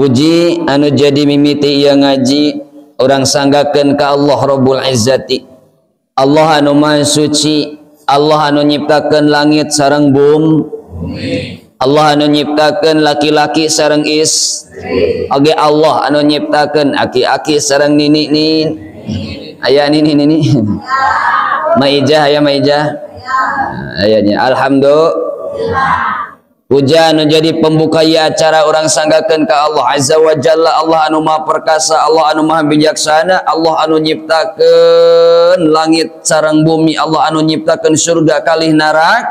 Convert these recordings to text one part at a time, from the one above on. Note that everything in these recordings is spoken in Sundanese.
Puji anu jadi mimiti ieu ngaji urang sanggakeun ka Allah Rabbul Izzati. Allah anu Maha Suci, Allah anu nyiptakeun langit sareng bumi, Allah anu nyiptakeun laki-laki sareng istri, oge Allah anu nyiptakeun aki-aki sareng nini-nini. Aya nini-nini. Maijah aya maijah. Ayanya alhamdulillah. Puja anu jadi pembuka ieu acara urang sanggakeun ka Allah Azza wa Jalla, Allah anu Maha Perkasa, Allah anu Maha Bijaksana, Allah anu nyiptakeun langit sareng bumi, Allah anu nyiptakeun surga kalih neraka.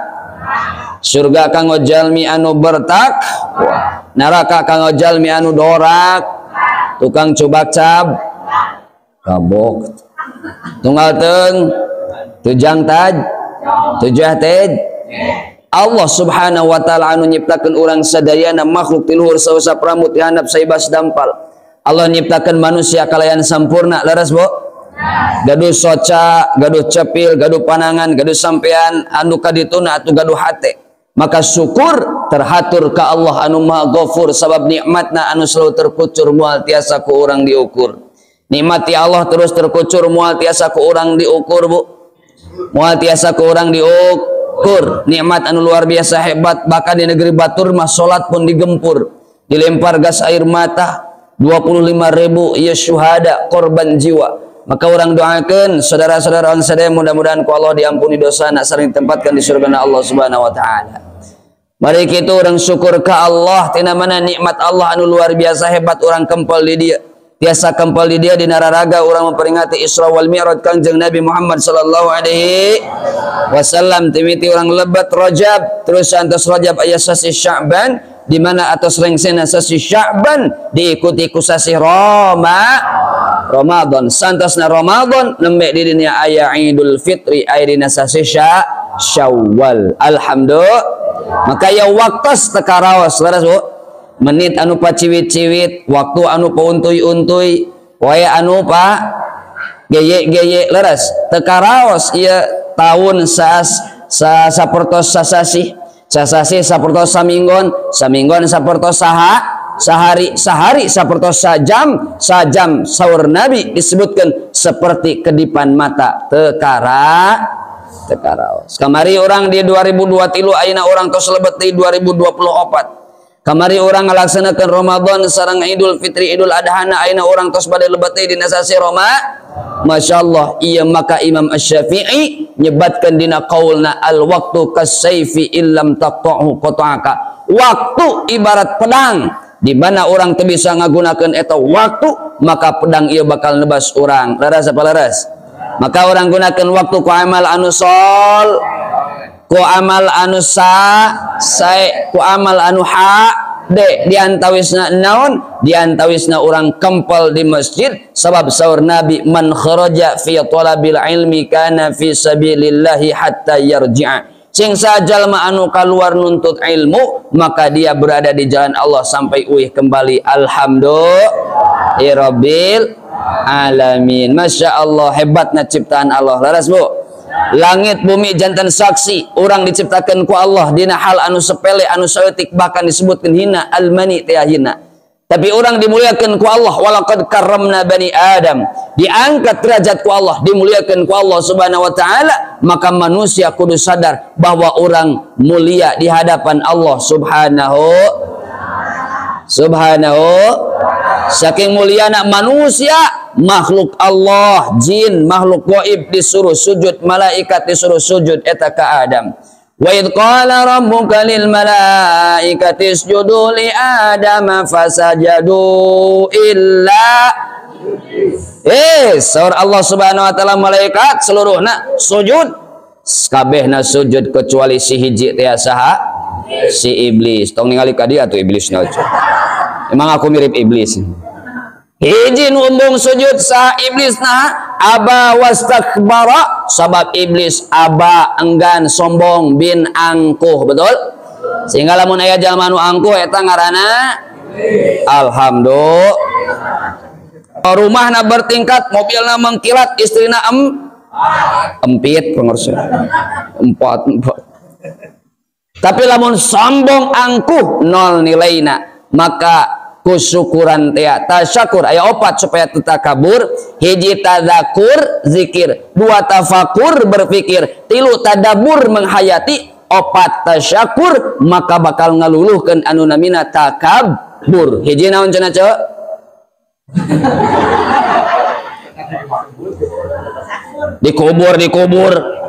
Surga kanggo jalmi anu bertakwa, neraka kanggo jalmi anu dorak, tukang cubak-cab, kabok, tunggal teung, tujang taj, tujah tej. Allah Subhanahu wa ta'ala anu nyiptakeun urang sadayana makhluk ti luhur sausap rambut ti handap saibas dampal. Allah nyiptakeun manusia kalayan sampurna, leres Bu? Gaduh soca, gaduh cepil, gaduh panangan, gaduh sampean, anu kadituna atuh gaduh hate. Maka syukur terhatur ka Allah anu Maha Ghafur sabab nikmatna anu selalu terkucur moal tiasa ku urang diukur. Nikmati Allah terus terkucur moal tiasa ku urang diukur, Bu. Moal tiasa ku urang diukur. Nikmat anu luar biasa hebat, bahkan di negeri batur mah salat pun digempur, dilempar gas air mata, 25.000 ieu syuhada korban jiwa. Maka orang doakan saudara-saudara orang sadaya mudah-mudahan ku Allah diampuni dosa nak sering ditempatkan di surga Allah Subhanahu wa taala. Mari kita orang syukur ka Allah tina mana nikmat Allah anu luar biasa hebat orang kempel di dia. Tiasa kempel di dia di nararaga orang memperingati Isra wal Mi'raj Kangjeng Nabi Muhammad sallallahu alaihi wasallam. Timiti orang lebat Rajab terus antos Rajab aya sasi Sya'ban, di mana atas rengsena sasi Sya'ban diikuti ku sasi Ramadan. Santasna Ramadan nembe di dunia aya Idul Fitri aya dina sasi Syawal. Alhamdulillah. Maka ya waktos teu karaos leres Bu. Menit anu paciwit-ciwit, waktu anu pauntuy-untuy, wae anu pa geye-geye leres. Teu karaos ieu taun saas sapertos sasasih, sasasih sapertos saminggon, saminggon sapertos saha, sahari, sahari sapertos sajam, sajam saur Nabi disebutkan seperti kedipan mata. Teu karaos. Kamari orang di 2023 ayeuna orang tos lebet di 2024. Kamari orang ngalaksanakeun Ramadan sareng Idul Fitri Idul Adha ayeuna orang tos bade lebet deui dina sasi Roma. Masya Allah, iya maka Imam Asy-Syafi'i nyebatkan dina qaulna al waktu kasayfi illam taqta'hu qata'aka. Waktu ibarat pedang, di mana orang teu bisa ngagunakeun eta waktu, maka pedang ieu bakal nebas urang. Leres apa leres? Maka orang gunakan waktu ku amal anu sol, ku amal anu sa, sae, ku amal anu ha, de, diantawisna naon, diantawisna orang kempel di masjid, sabab saur Nabi man kharaja fi talabil ilmi kana fi sabilillahi hatta yarji'a. Sing sajalma anu kaluar nuntut ilmu, maka dia berada di jalan Allah sampai uih kembali. Alhamdulillahirabbil alamin. Masya Allah, hebatnya ciptaan Allah. Laras Bu, langit bumi jantan saksi orang diciptakan ku Allah dina hal anu sepele anu saeutik bahkan disebutkan hina almani teh hina, tapi orang dimuliakan ku Allah. Walaqad karramna bani Adam, diangkat derajat ku Allah, dimuliakan ku Allah Subhanahu wa taala. Maka manusia kudu sadar bahwa orang mulia di hadapan Allah Subhanahu. Saking muliana manusia, makhluk Allah, jin, makhluk gaib disuruh sujud, malaikat disuruh sujud eta ka Adam. Wa idh qala rabbuka lil malaikati isjudu li Adama fasajadu illa saur Allah Subhanahu wa taala malaikat seluruhna sujud, kabehna sujud kecuali si hiji teh saha? Si iblis. Tong ningali ka dia atuh iblisna. Emang aku mirip iblis. Hiji nu embung sujud sa iblis nah aba wastakbara, sabab iblis aba enggan sombong bin angkuh, betul? Sehingga lamun aya jalma nu angkuh eta ngaranna alhamdulillah. Rumahna bertingkat, mobilna mengkilat, istrina empit pengersa. Empat. Tapi lamun sombong angkuh nol nilaina, maka Kusyukuran teh tasyakur aya opat supaya teu takabur. Hiji tadzakur zikir, dua tafakur berpikir, tilu tadabur menghayati, opat tasyakur maka bakal ngaluluhkeun anu namina takabur. Hiji naon cenah ceu? Dikubur dikubur.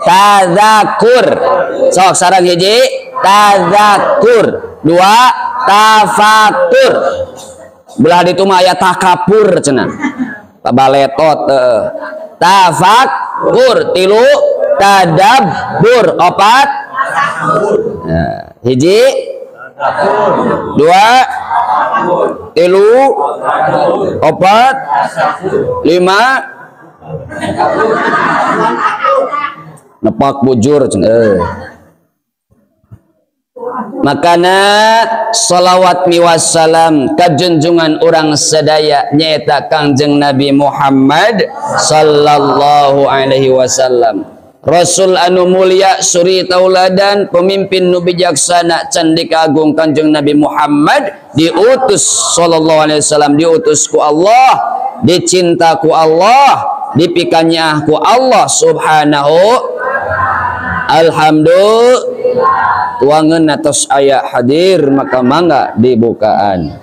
Tadzakur. Sok sareng hiji tadzakur, dua tafakur. Belah ditu mah aya takapur cenah. Baletot heeh. Tafakur, tilu tadabbur, opat. Nah, hiji dua tilu opat lima nepak bujur cenah. Makana salawat miwassalam kajunjungan urang sadaya nyaeta Kangjeng Nabi Muhammad sallallahu alaihi wasallam. Rasul anu mulia suri tauladan pemimpin nu bijaksana candika agung Kangjeng Nabi Muhammad diutus sallallahu alaihi wasallam, diutus ku Allah, dicinta ku Allah, dipikanyah ku Allah subhanahu. Alhamdulillah. Tuangan atas ayat hadir maka mangga dibukaan.